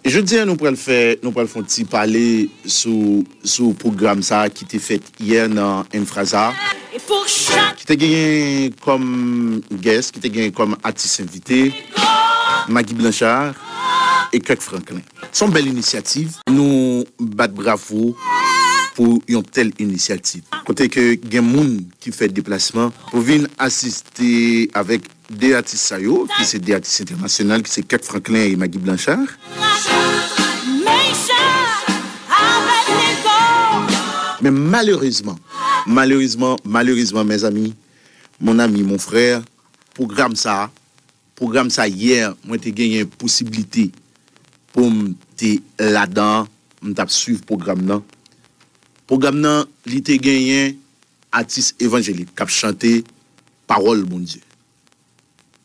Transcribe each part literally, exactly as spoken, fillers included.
Jodi a nou pral fè, nou pral fè yon ti pale sou, sou pwogram sa a ki te fèt yè nan Infraza, ki te genyen kòm guest, ki te genyen kòm atis envite, Maggie Blanchard e Kirk Franklin. Se yon bèl inisyativ. Nou bat bravo pou yon tèl inisyativ. Kote ke gen moun ki fè deplasman pou vin asiste avèk de atis sa yo, ki se de atis entènasyonal, ki se Kirk Franklin e Maggie Blanchard. Men malerezman, malerezman, malerezman, mezanmi, mon ami, mon frè, pwogram sa, pwogram sa yè, mwen te genyen posiblite pou m te ladan, m t ap swiv pwogram nan. Pwogram nan, li te genyen atis evanjelik k ap chante pawòl Bondye.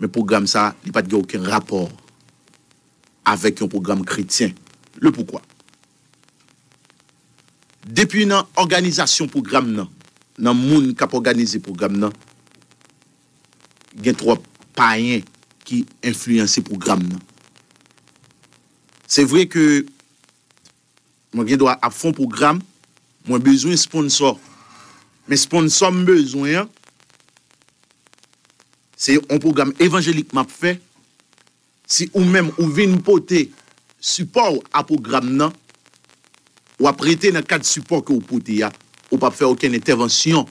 Men pwogram sa, li pa t gen okenn rapò avèk yon pwogram kretyen. Le poukwa? Depi nan òganizasyon pwogram nan, nan moun k ap òganize pwogram nan, gen twòp payen ki enfliyanse pwogram nan. Se vre ke mwen gen dwa ap fè yon pwogram, mwen bezwen sponsò. Men sponsò m bezwen an, se yon pwogram evanjelik m ap fè. Si ou menm ou vin pote sipò w a pwogram nan, w ap rete nan kad sipò ke w pote a, ou p ap fè okenn entèvansyon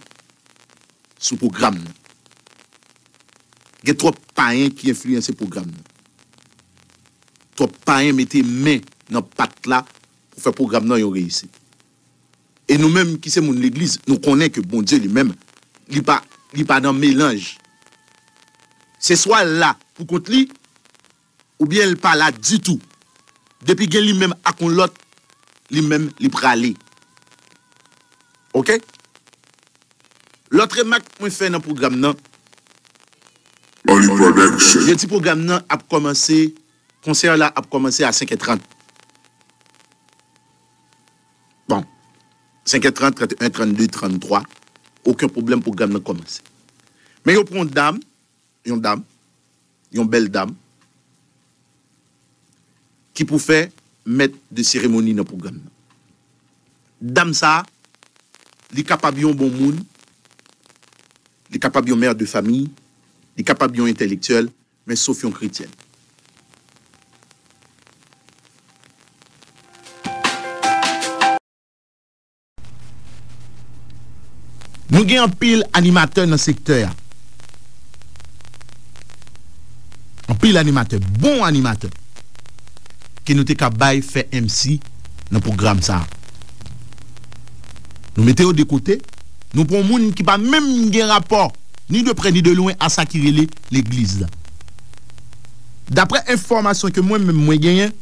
sou pwogram nan. Gen twòp payen ki enfliyanse pwogram nan. Twòp payen mete men nan pat la pou fè pwogram nan yon reyisit. E nou menm ki se moun legliz, nou konnen ke Bondye li menm, li pa, li pa nan melanj. Se swa l la pou kont li, oubyen l pa la ditou. Depi gen li menm ak yon lòt, li menm li prale. Oke? Lòt remak mwen fè nan pwogram nan, Money Production. Yo di pwogram nan ap kòmanse, konsè la ap kòmanse a senk è trant. Bon, senk è trant, trannteyen, trannde, tranntwa, okenn pwoblèm, pwogram nan kòmanse. Men yo pran yon dam, yon dam, yon bèl dam, ki pou fè mèt de seremoni nan pwogram nan. Dam sa a, li kapab yon bon moun, li kapab yon mè de famiy, li kapab yon entèlektyèl, men sof yon kretyèn. Nou gen anpil animatè nan sektè a. Anpil animatè, bon animatè, ke nou te ka bay fè M C nan pwogram sa a. Nou mete yo de kote, nou pran yon moun ki pa menm gen rapò, ni de prè ni de lwen, a sa ki rele legliz la. Daprè enfòmasyon ke mwen menm mwen genyen,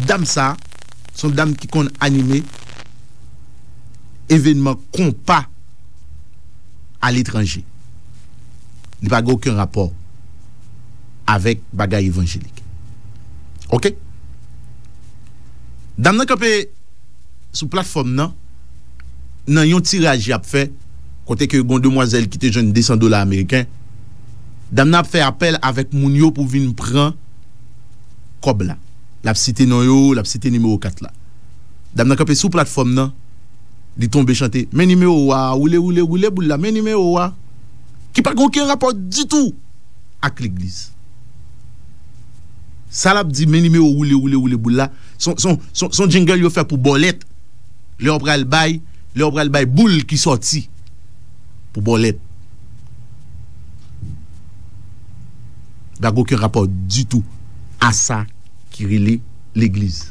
dam sa, se yon dam ki konn anime evènman konpa aletranje. Li pa gen okenn rapò avèk bagay evanjelik. Oke? Dam nan kanpe sou platfòm nan, nan yon tiraj y ap fè, kote ke gon demwazèl ki te jwenn de san dola ameriken, dam nan ap fè apèl avèk moun yo pou vin pran kòb la. L ap site non yo, l ap site nimewo kat la. Dam nan kanpe sou platfòm nan, li tonbe chante, "Men nimewo a, woule, woule, woule boul la, men nimewo a." Ki pa gen okenn rapò ditou ak legliz. Sa l ap di, "Men nimewo, woule, woule, woule boul la," se yon, se yon, se yon, se yon jingle yo fè pou bòlèt. Lè w pral bay, lè w pral bay boul ki sòti pou bòlèt. Li pa gen okenn rapò ditou a sa ki rele legliz.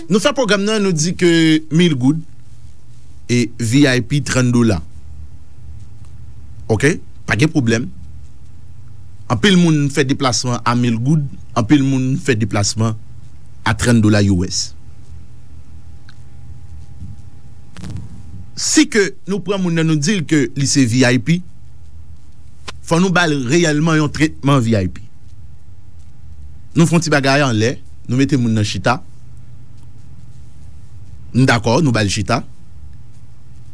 Nou fè pwogram nan, nou di ke mil goud e V I P trant dola. Oke? Pa gen pwoblèm. Anpil moun fè deplasman a mil goud, anpil moun fè deplasman a trant dola U S. Si ke nou pran moun nan, nou di l ke li se V I P, fò nou ba l reyèlman yon tretman V I P. Nou fè yon ti bagay anlè, nou mete moun nan chita. M dakò, nou ba l chita.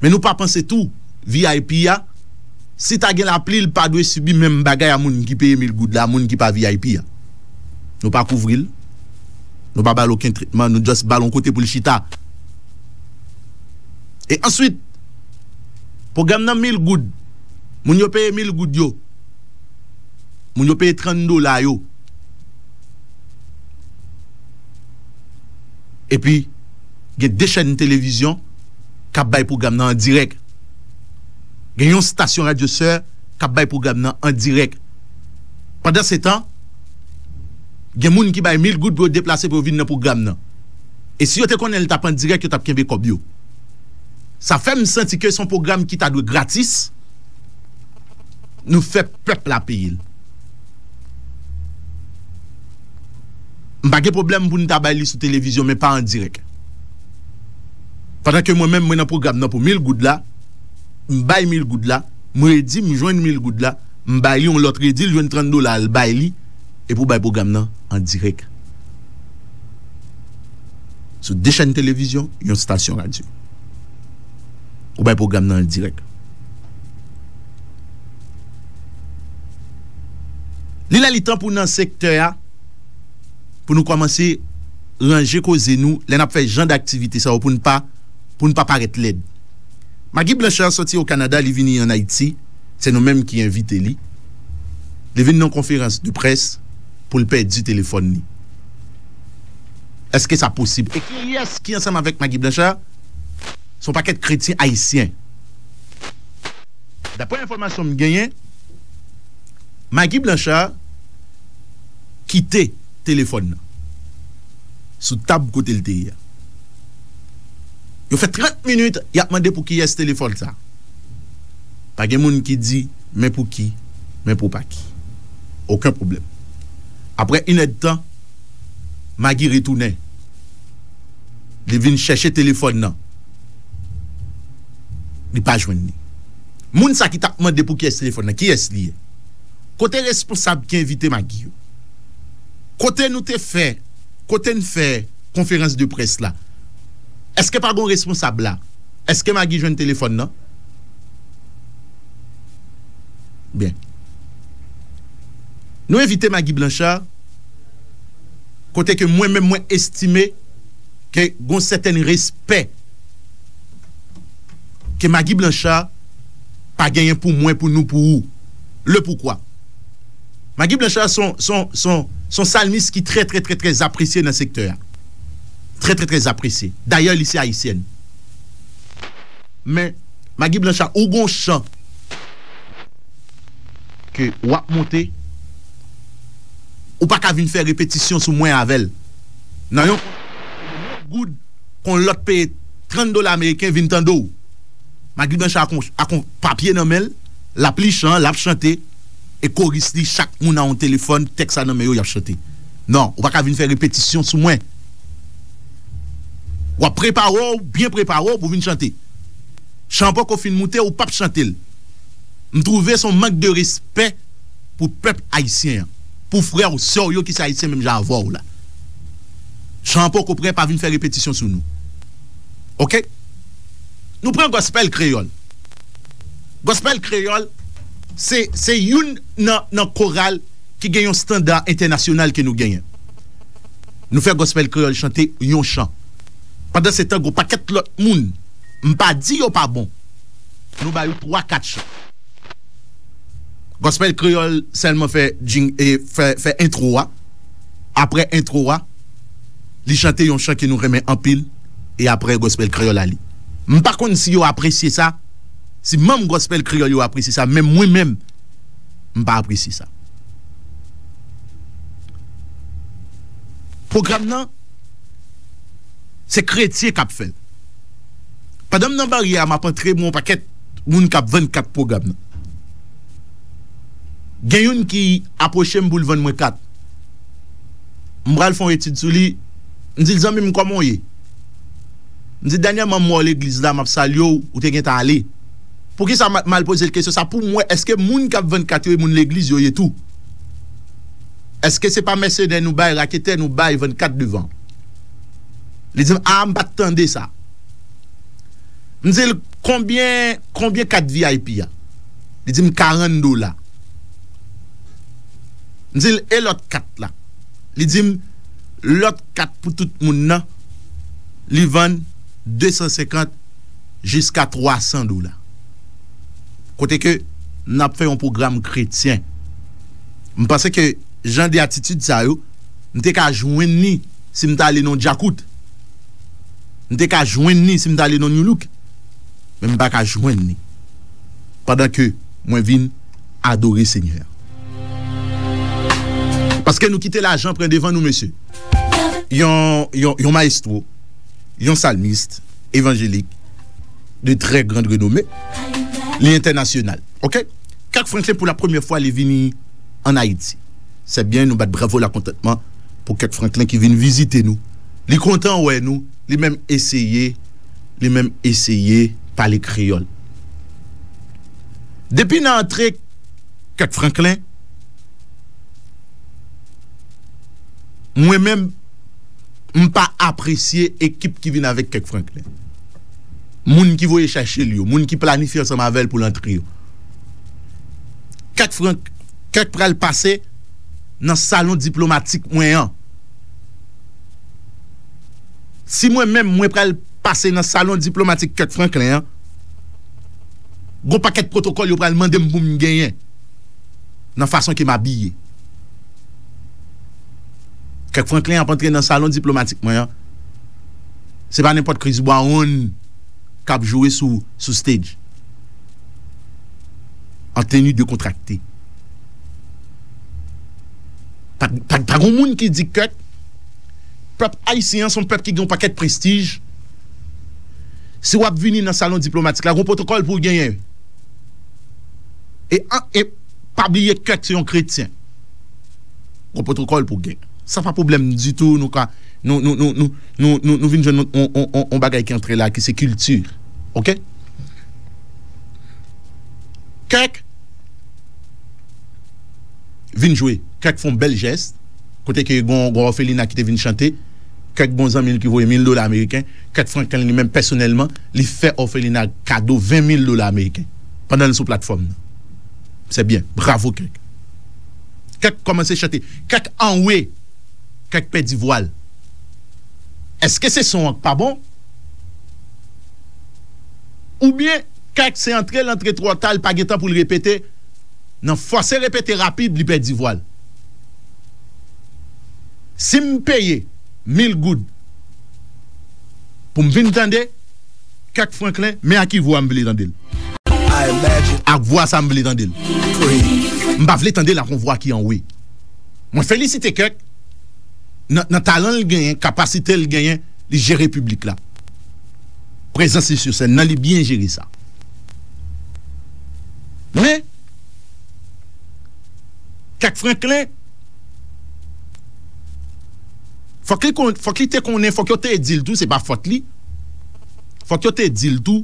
Men nou pa panse tou, V I P a, Si ta gen lapli, l pa dwe sibi menm bagay a moun ki peye mil goud la, moun ki pa V I P a. Nou pa kouvri l. Nou pa ba l okenn tretman, nou just ba l yon kote pou l chita. E answit, pwogram nan mil goud, moun yo peye mil goud yo, moun yo peye trant dola yo. Epi, gen de chèn televizyon k ap bay pwogram nan an dirèk. Gen yon stasyon radyo sè k ap bay pwogram nan an dirèk. Pandansetan, gen moun ki bay mil goud pou yo deplase pou yo vin nan pwogram nan. E si yo te konnen l t ap an dirèk, yo t ap kenbe kòb yo. Sa fè m santi ke se yon pwogram ki ta dwe gratis, nou fè pèp la peye l. M pa gen pwoblèm pou n ta bay li sou televizyon, men pa an dirèk. Pandan ke mwen menm, mwen nan pwogram nan pou mil goud la, m bay mil goud la, m redi, m jwenn mil goud la, m bay li yon lòt redi, l jwenn trant dola, l bay li, epi w bay pwogram nan an dirèk. Sou de chèn televizyon, yon stasyon radyo. Ou bay pwogram nan an dirèk. Li lè li tan pou nan sektè a, pou nou kòmanse ranje koze nou, lè n ap fè jan d aktivite sa yo, pou n pa, pou n pa parèt lèd. Maggie Blanchard sòti o Kanada, li vini ann Ayiti, se nou menm ki envite li. Li vin nan konferans de près pou l pèdi telefòn li. Èske sa posib? E kiyès ki ansanm avèk Maggie Blanchard? Se yon pakèt kretyen ayisyen. Daprè enfòmasyon m genyen, Maggie Blanchard kite telefòn nan sou tab kote l te ye a. Yo fè trant minit, y ap mande pou kiyès telefòn sa. Pa gen moun ki di, men pou ki, men pou pa ki. Okenn pwoblèm. Apre inèdtan, Maggie retounen. Li vin chèche telefòn nan. Li pa jwenn li. Moun sa ki t ap mande pou kiyès telefòn nan, kiyès li ye? Kote responsab ki envite Maggie yo? Kote nou te fè, kote n fè konferans de près la? Èske pa gon responsab la? Èske Maggie jwenn telefòn nan? Byen. Nou envite Maggie Blanchard, kote ke mwen menm mwen estime ke gon sètèn respè ke Maggie Blanchard pa genyen pou mwen, pou nou, pou ou. Le poukwa? Maggie Blanchard se yon, se yon, se yon, se yon salmis ki trè, trè, trè, trè apresye nan sektè a. Trè, trè, trè apresye. Dayè, li se ayisyèn. Men, Maggie Blanchard, ou gon chan ke w ap monte, ou pa ka vin fè repetisyon sou mwen avè l. Nan yon goud, kon lòt peye trant dola ameriken vin tande w. Maggie Blanchard ak yon, ak yon papye nan men l, l ap li chan, l ap chante, e koris li, chak moun a yon telefòn, tèks la nan men yo, y ap chante. Non, ou pa ka vin fè repetisyon sou mwen. W ap prepare w, byen prepare w pou vin chante. Chan an poko fin moute, ou p ap chante l. M twouve se yon mank de respè pou pèp ayisyen an, pou frè w, sè w yo ki se ayisyen menm jan avè w la. Chan an poko prè, pa vin fè repetisyon sou nou. Oke? Nou pran Gospel Kreyòl. Gospel Kreyòl, se, se youn nan, nan koral ki gen yon estanda entènasyonal ke nou genyen. Nou fè Gospel Kreyòl chante yon chan. Pandansetan, gon pakèt lòt moun, m pa di yo pa bon, nou ba yo twa, kat chan. Gospel Kreyòl sèlman fè jing-, e fè, fè entwo a. Apre entwo a, li chante yon chan ke nou renmen anpil, e apre Gospel Kreyòl ale. M pa konn si yo apresye sa, si manm Gospel Kreyòl yo apresye sa, men mwen menm, m pa apresye sa. Pwogram nan, se kretyen k ap fè l. Pandan m nan baryè a, m ap antre, m wè yon pakèt moun k ap vann kat pwogram nan. Gen youn ki apwoche m pou l vann mwen kat. M pral fè yon etid sou li. M di l, "Zanmi m, kòman w ye?" M di, "Dènyèman, m wè w legliz la, m ap salye w, ou te gentan ale." Poukisa m, m al poze l kesyon sa? Pou m wè, èske moun k ap vann kat yo, e moun legliz yo ye tou? Èske se pa mèsenè nou bay, raketè nou bay, vann kat devan? Li di m, "A, m pa t tande sa." M di l, "Konbyen, konbyen kat V I P a?" Li di m karant dola. M di l, e lòt kat la? Li di m, lòt kat pou tout moun nan, li vann de san senkant jiska twa san dola. Kote ke n ap fè yon pwogram kretyen. M panse ke jan de atitid sa yo, m te ka jwenn li si m t ale nan djakout. M te ka jwenn li si m t ale nan New Look. Men m pa ka jwenn li. Pandan ke mwen vin adore Senyè a. Paske nou kite lajan pran devan nou, mesye. Yon, yon, yon mayestwo, yon salmis evanjelik de trè grand renome, li entènasyonal. Oke? Kirk Franklin, pou la premyè fwa, li vini ann Ayiti. Se byen, nou bat bravo lakontantman pou Kirk Franklin ki vin vizite nou. Li kontan wè nou, li menm eseye, li menm eseye pale kreyòl. Depi nan antre Kirk Franklin, mwen menm, m pa apresye ekip ki vin avèk Kirk Franklin. Moun ki voye chache l yo, moun ki planifye ansanm avè l pou l antre yo. Kirk Frank, Kirk pral pase nan salon diplomatik mwen an. Si mwen menm, mwen pral pase nan salon diplomatik Kirk Franklin an, gon pakèt pwotokòl yo pral mande m pou m genyen nan fason ke m abiye. Kirk Franklin ap antre nan salon diplomatik mwen an. Se pa nenpòt Chris Brown k ap joure sou, sou stage. An teni dekontrakte. Pa, pa, pa gon moun ki di Kirk, pèp ayisyen an se yon pèp ki gen yon pakèt prestij. Si w ap vini nan salon diplomatik la, gon pwotokòl pou w genyen. E, an- e pa bliye Kirk se yon kretyen. Gon pwotokòl pou w gen. Sa pa pwoblèm ditou, nou ka, nou, nou, nou, nou, nou, nou, nou vin jwenn yon, yon, yon, yon, yon bagay ki antre la, ki se kilti. Oke? Kirk vin jwe. Kirk fè yon bèl jès. Kote ke gon, gon òfelina ki te vin chante. Kirk gon zanmi l ki voye mil dola ameriken. Kirk Franklin li menm pèsonèlman, li fè òfelina kado ven mil dola ameriken. Pandan l sou platfòm nan. Se byen. Bravo, Kirk. Kirk kòmanse chante. Kirk anwe. Kirk pèdi vwa l. Èske se son an k pa bon? Oubyen, Kirk se antre l antre twò ta, l pa gen tan pou l repete. Nan fòse repete rapid, li pèdi vwa l. Si m peye mil goud pou m vin tande Kirk Franklin, men a ki vwa m vle tande l. Ak vwa sa m vle tande l. M pa vle tande l ak yon vwa ki anwe. Mwen felisite Kirk nan, nan talan l genyen, kapasite l genyen, li jere piblik la. Prezans li sou sèn nan, li byen jere sa. Men, Kirk Franklin, fòk li, kon- fòk li te konnen, fòk yo te di l tou, se pa fòt li. Fòk yo te di l tou.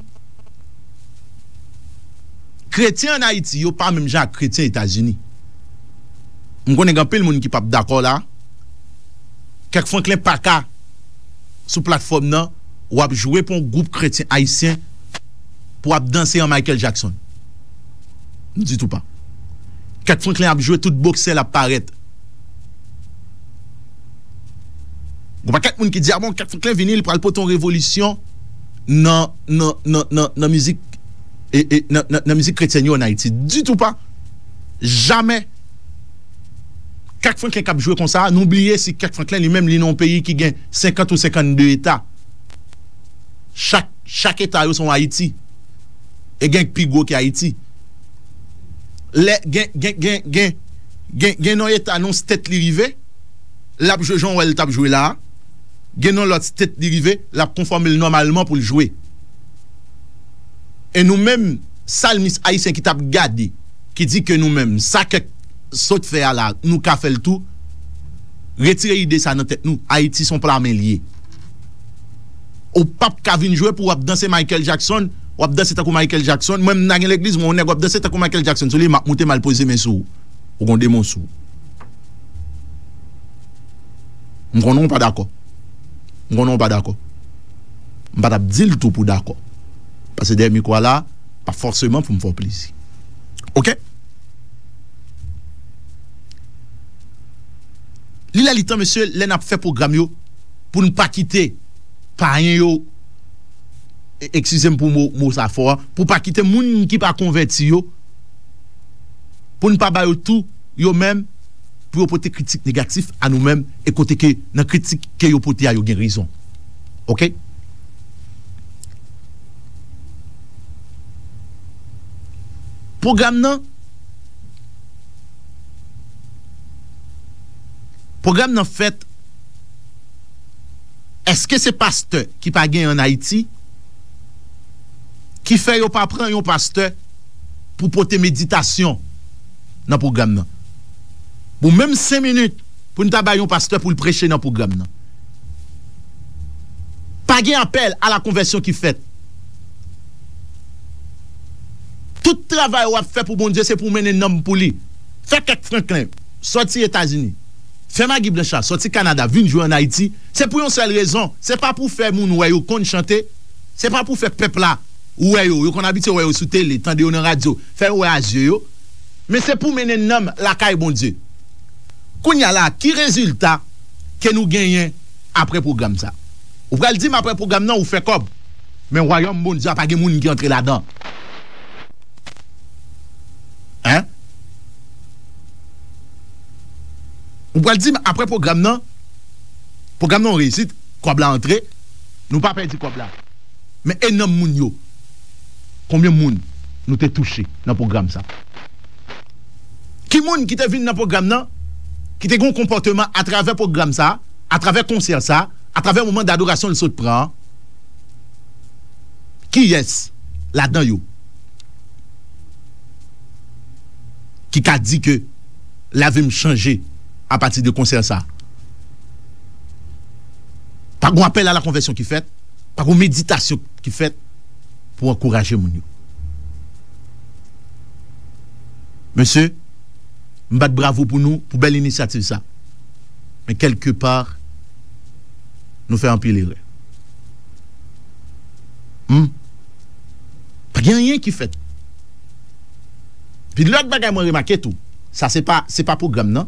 Kretyen ann Ayiti, yo pa menm jan ak kretyen Etazini. M konnen gen anpil moun ki p ap dakò la. Kirk Franklin pa ka, sou platfòm nan, w ap jwe pou yon gwoup kretyen ayisyen pou w ap danse an Michael Jackson. Ditou pa. Kirk Franklin ap jwe, tout boksè l ap parèt. Gon pakèt moun ki di, a bon, Kirk Franklin vini, li pral pote yon revolisyon nan, nan, nan, nan, nan mizik, e, e, nan, nan, nan mizik kretyèn yo ann Ayiti. Ditou pa. Jamè. Kirk Franklin k ap jwe konsa, nou bliye si Kirk Franklin li menm li nan yon peyi ki gen senkant ou senkannde eta. Chak, chak eta yo se yon Ayiti. E gen k pi gwo ke Ayiti. Lè gen, gen, gen, gen, gen, gen nan eta, nan state li rive, l ap jwe jan w wè l t ap jwe la a. Gen nan lòt state li rive, l ap konfòme l nòmalman pou l jwe. E nou menm, salmis ayisyen ki t ap gade, ki di ke nou menm, sa Kirk sot fè a la, nou ka fè l tou, retire ide sa nan tèt nou. Ayiti se yon pla men li ye. Ou p ap ka vin jwe pou w ap danse Michael Jackson, w ap danse tankou Michael Jackson. Mwen, m ta gen legliz mwen, yon nèg w ap danse tankou Michael Jackson sou li, m ap moute m al poze men sou ou. Ou gon demon sou ou. M konnen w pa dakò. M konnen w pa dakò. M pa t ap di l tou pou w dakò. Paske dèyè mikwo a la, pa fòseman pou m fè w plezi. Oke? Li lè li tan, mesye, lè n ap fè pwogram yo, pou n pa kite payen yo, e- eskize m pou mo, mo sa fò a, pou pa kite moun ki pa konvèti yo, pou n pa ba yo tou, yo menm, pou yo pote kritik negatif a nou menm, e kote ke nan kritik ke yo pote a, yo gen rezon. Oke? Pwogram nan, pwogram nan fèt, èske se pastè ki pa genyen ann Ayiti ki fè yo pa pran yon pastè pou pote meditasyon nan pwogram nan? Pou menm senk minit, pou n ta bay yon pastè pou l preche nan pwogram nan. Pa gen apèl a la konvèsyon ki fèt. Tout travay w ap fè pou Bondye, se pou w mennen nanm pou li. Fè kèk Franklin sòti Etazini. Fè Magi Blanch la sòti Kanada, vin jwe ann Ayiti. Se pou yon sèl rezon. Se pa pou fè moun wè yo konn chante. Se pa pou fè pèp la wè yo. Yo konn abitye wè yo sou tele, tande yo nan radyo, fè yo wè a zye yo. Men se pou mennen nanm lakay Bondye. Kounye a la, ki rezilta ke nou genyen apre pwogram sa? Ou pral di m apre pwogram nan, ou fè kòb. Men wayòm Bondye a pa gen moun ki antre ladan. Hein? Ou pral di m apre pwogram nan, pwogram nan yon reyisit, kòb la antre, nou pa pèdi kòb la. Men e nanm moun yo? Konbyen moun nou te touche nan pwogram sa? Ki moun ki te vin nan pwogram nan, ki te gen yon konpòteman atravè pwogram sa, atravè konsè sa, atravè moman dadorasyon l sot pran an? Kiyès ladan yo ki ka di ke lavi m chanje apati de konsè sa? Pa gon apèl a la konvèsyon ki fèt, pa gon meditasyon ki fèt pou ankouraje moun yo. Mesye, m bat bravo pou nou, pou bèl inisyativ sa. Men kèlke pa, nou fè anpil erè. Hmm. Pa gen anyen ki fèt. Pi lòt bagay mwen remake tou, sa se pa, se pa pwogram nan,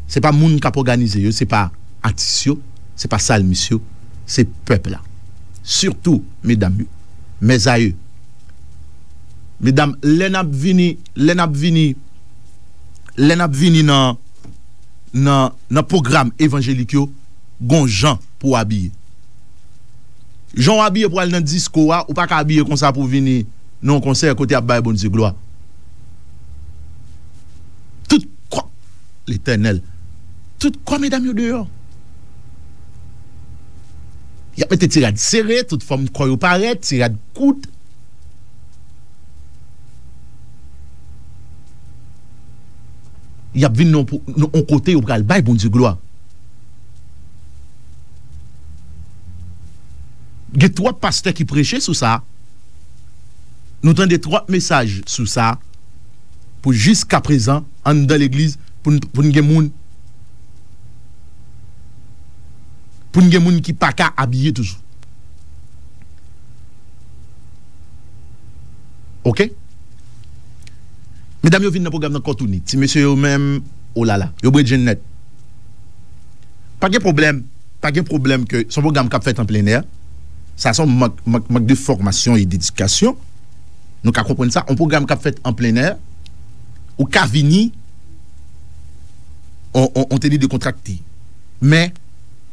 se pa moun k ap òganize yo, se pa atis yo, se pa salmis yo, se pèp la. Sitou medam yo, mèzaye. Medam, lè n ap vini, lè n ap vini, lè n ap vini nan, nan, nan pwogram evanjelik yo, gon jan pou w abiye. Jan w abiye pou al nan disko a, ou pa ka abiye konsa pou w vini nan yon konsè kote y ap bay Bondye glwa. Tout kò, Letènèl, tout kò medam yo deyò. Y ap mete ti rad sere, tout fòm kò yo parèt, ti rad kout. Y ap vin nan pou- nan yon kote yo pral bay Bondye glwa. Gen twòp pastè ki preche sou sa. Nou tande twòp mesaj sou sa. Pou jiskaprezan, anndan legliz, pou n, pou n gen moun, pou n gen moun ki pa ka abiye toujou. Oke? Medam yo vin nan pwogram nan kò touni. Ti mesye yo menm, olala, yo bredjenn nèt. Pa gen pwoblèm, pa gen pwoblèm ke se yon pwogram k ap fèt an plenè. Sa se yon mank, mank, mank de fòmasyon e dedikasyon. Nou ka konprann sa. Yon pwogram k ap fèt an plenè, ou ka vini, on, on, on teni dekontrakte. Men,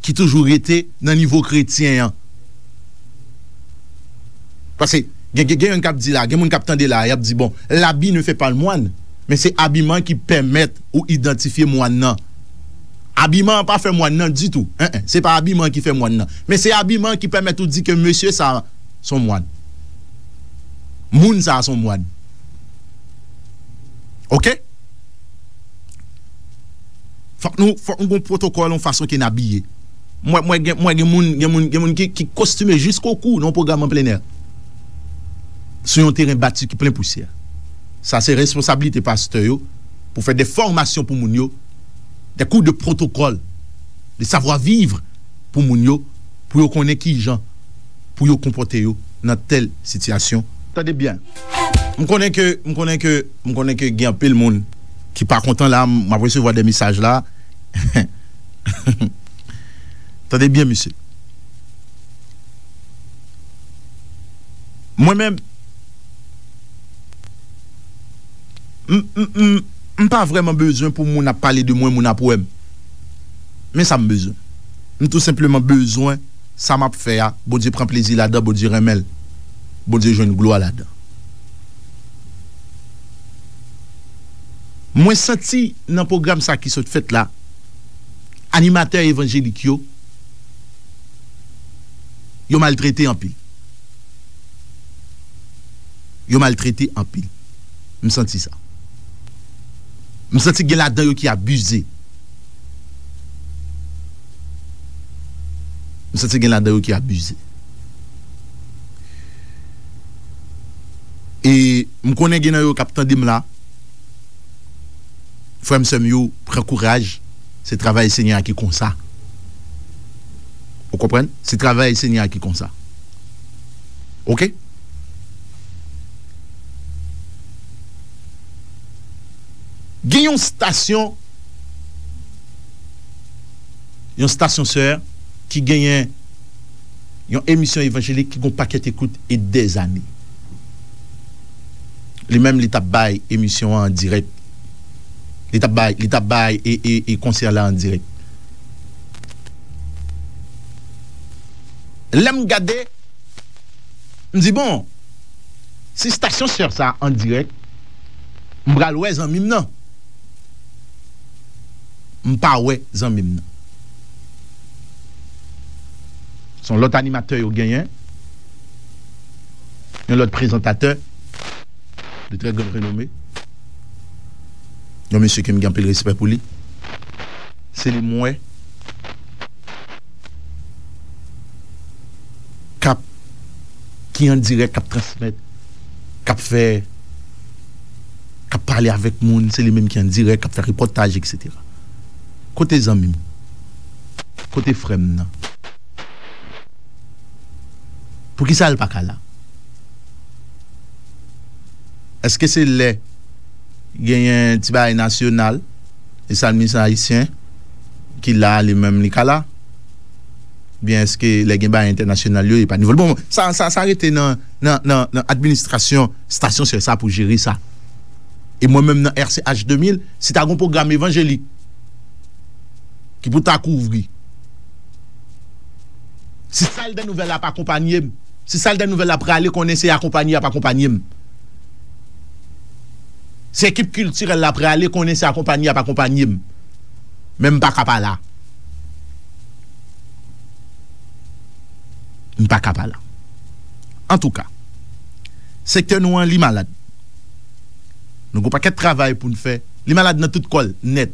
ki toujou rete nan nivo kretyen an. Paske gen, gen, gen youn k ap di la, gen moun k ap tande la, y ap di, bon, l'habit ne fait pas le moine. Men se abiman ki pèmèt ou idantifye mòn nan. Abiman an pa fè mòn nan ditou. En, en, se pa abiman ki fè mòn nan. Men se abiman ki pèmèt ou di ke mesye sa a se yon mòn. Moun sa a se yon mòn. Oke? Fòk nou, fòk nou gon pwotokòl, yon fason ke n abiye. Mwen, mwen gen, mwen gen moun, gen moun, gen moun ki, ki kostime jiskokou nan yon pwogram an plenè. Sou yon teren bati ki plen pousyè. Sa se responsablite pastè yo pou fè de fòmasyon pou moun yo, de kou de pwotokòl, de savwa viv pou moun yo, pou yo konnen kijan pou yo konpòte yo nan tèl sitiyasyon. Tande byen. M konnen ke, m konnen ke, m konnen ke gen anpil moun ki pa kontan la, m ap resevwa de mesaj la. Tande byen, mesye. Mwen menm, m, m, m, m pa vrèman bezwen pou moun ap pale de mwen, moun ap wè m. Men sa m bezwen. M tou senpleman bezwen sa m ap fè a, Bondye pran plezi ladan, Bondye renmen l, Bondye jwenn glwa ladan. Mwen santi nan pwogram sa ki sot fèt la, animatè evanjelik yo, yo maltrete anpil. Yo maltrete anpil. M santi sa. M santi gen ladan yo ki abize. M santi gen ladan yo ki abize. E m konnen gen nan yo k ap tande m la. Frè m, sè m yo, pran kouraj. Se travay Senyè a ki konsa. Ou konprann? Se travay Senyè a ki konsa. Oke? Gen yon stasyon, yon stasyon sè ki genyen yon emisyon evanjelik ki gon pakèt ekout e dèzane. Li menm, li t ap bay emisyon an an dirèk. Li t ap bay, li t ap bay e, e, e konsè la an dirèk. Lè m gade, m di, bon, si stasyon sè sa an dirèk, m pral wè zanmi m nan. M pa wè zanmi m nan. Se yon lòt animatè yo genyen, yon lòt prezantatè de trè gran renome, yon mesye ke m gen anpil respè pou li. Se li m wè k ap, ki an dirèk, k ap transmèt, k ap fè, k ap pale avèk moun, se li menm ki an dirèk, k ap fè repòtaj, etsetera. Kote zanmi m? Kote frè m nan? Poukisa l pa ka la? Èske se lè genyen ti bagay nasyonal, e salmis ayisyen ki la, li menm li ka la? Oubyen èske lè gen bagay entènasyonal yo, e pa nivo l? Bon, sa, sa, sa rete nan, nan, nan, nan administrasyon stasyon sè sa pou jere sa. E mwen menm nan R C H de mil, si ta gon pwogram evanjelik ki pou ta kouvri, si sal dè nouvèl la pa akonpanye m, si sal dè nouvèl la prale konnen se akonpanye y ap akonpanye m. Si ekip kiltirèl la prale konnen se akonpanye y ap akonpanye m. Men m pa ka pa la. M pa ka pa la. Antouka, sektè nou an, li malad. Nou gon pakèt travay pou n fè. Li malad nan tout kò l, nèt.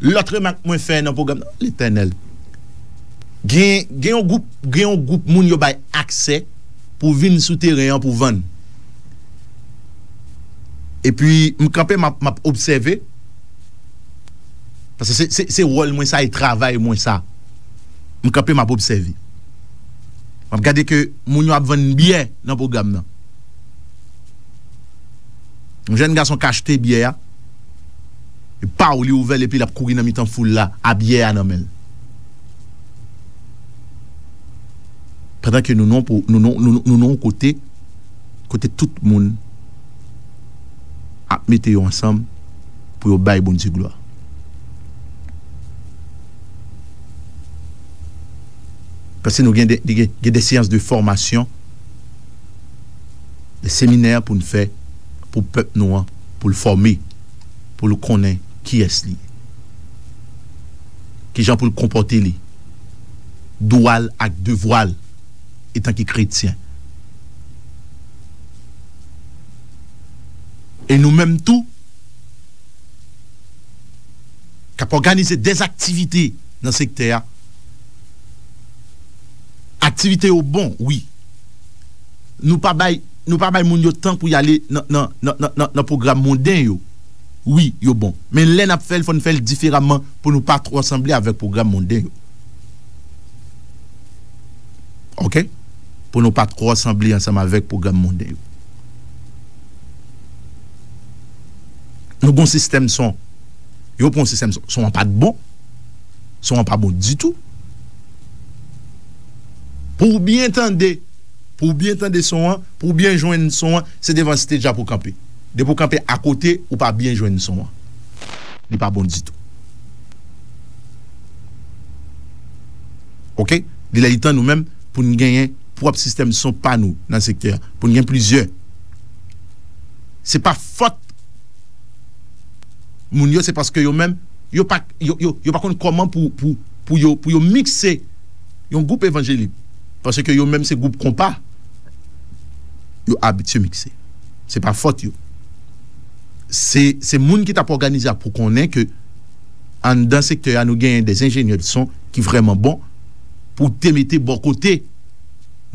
Lòt remak mwen fè nan pwogram nan, Letènèl. Gen, gen yon gwoup, gen yon gwoup moun yo bay aksè pou vin sou teren an pou vann. Epi, m kanpe, m ap, m ap obsève. Paske se, se, se wòl mwen sa, e travay mwen sa. M kanpe, m ap obsève. M ap gade ke moun yo ap vann byè nan pwogram nan. Yon jèn gason ka achte byè a, e paw, li ouvè l, epi l ap kouri nan mitan foul la, a byè a nan men l. Pandan ke nou nan, nou nan, nou, nou nan yon kote, kote tout moun ap mete yo ansanm pou yo bay Bondye glwa. Paske nou gen de, gen, gen de seyans de fòmasyon, de seminè pou n fè pou pèp nou an, pou l fòme, pou l konnen kiyès li ye, kijan pou l konpòte li, dwa l ak devwa l etanke kretyen. E nou menm tou, k ap òganize dèzaktivite nan sektè a. Aktivite yo bon, wi. Nou pa bay, nou pa bay moun yo tan pou y ale nan, nan, nan, nan, nan, nan pwogram monden yo. Wi, yo bon. Men lè n ap fè l, fò n fè l diferaman pou nou pa twò sanble avèk pwogram monden yo. Oke? pou nou pa twò sanble ansanm avèk pwogram monnen yo. Nou gen yon sistèm son. Yo pran yon sistèm son. Son an pa t bon. Son an pa bon ditou. Pou w byen tande, pou w byen tande son an, pou w byen jwenn son an, se devan stage la pou w kanpe. Depi w kanpe akote, ou pa byen jwenn son an. Li pa bon ditou. Oke? Li lè li tan nou menm pou n genyen pwòp sistèm son pa nou nan sektè a, pou n gen plizyè. Se pa fòt moun yo, se paske yo menm, yo pa, yo, yo, yo pa konn kòman pou, pou, pou yo, pou yo mikse yon gwoup evanjelik. Paske yo menm se gwoup konpa. Yo abitye mikse. Se pa fòt yo. Se, se moun ki t ap òganize a pou konnen ke anndan sektè a, nou genyen de enjenyè de son ki vrèman bon pou te mete bò kote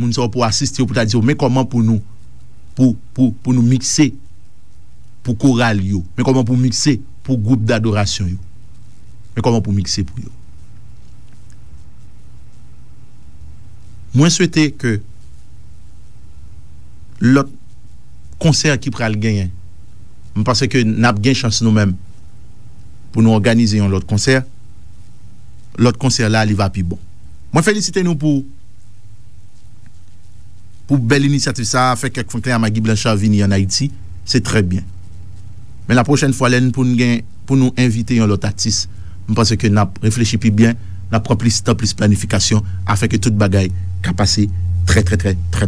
moun sa yo pou asiste yo, pou ta di yo, men kòman pou nou, pou, pou, pou nou mikse pou koral yo, men kòman pou mikse pou gwoup dadorasyon yo, men kòman pou mikse pou yo. Mwen swete ke lòt konsè ki pral genyen, m panse ke n ap gen chans nou menm pou nou òganize yon lòt konsè. Lòt konsè la, li va pi bon. Mwen felisite nou pou, pou bèl inisyativ sa a, fè kèk Franklin a Maggie Blanchard vini ann Ayiti, se trè byen. Men la pwochèn fwa, lè n pou n gen, pou nou envite yon lòt atis, m panse ke n ap reflechi pi byen, n ap pran plis tan, plis planifikasyon, afin ke tout bagay ka pase trè, trè, trè, trè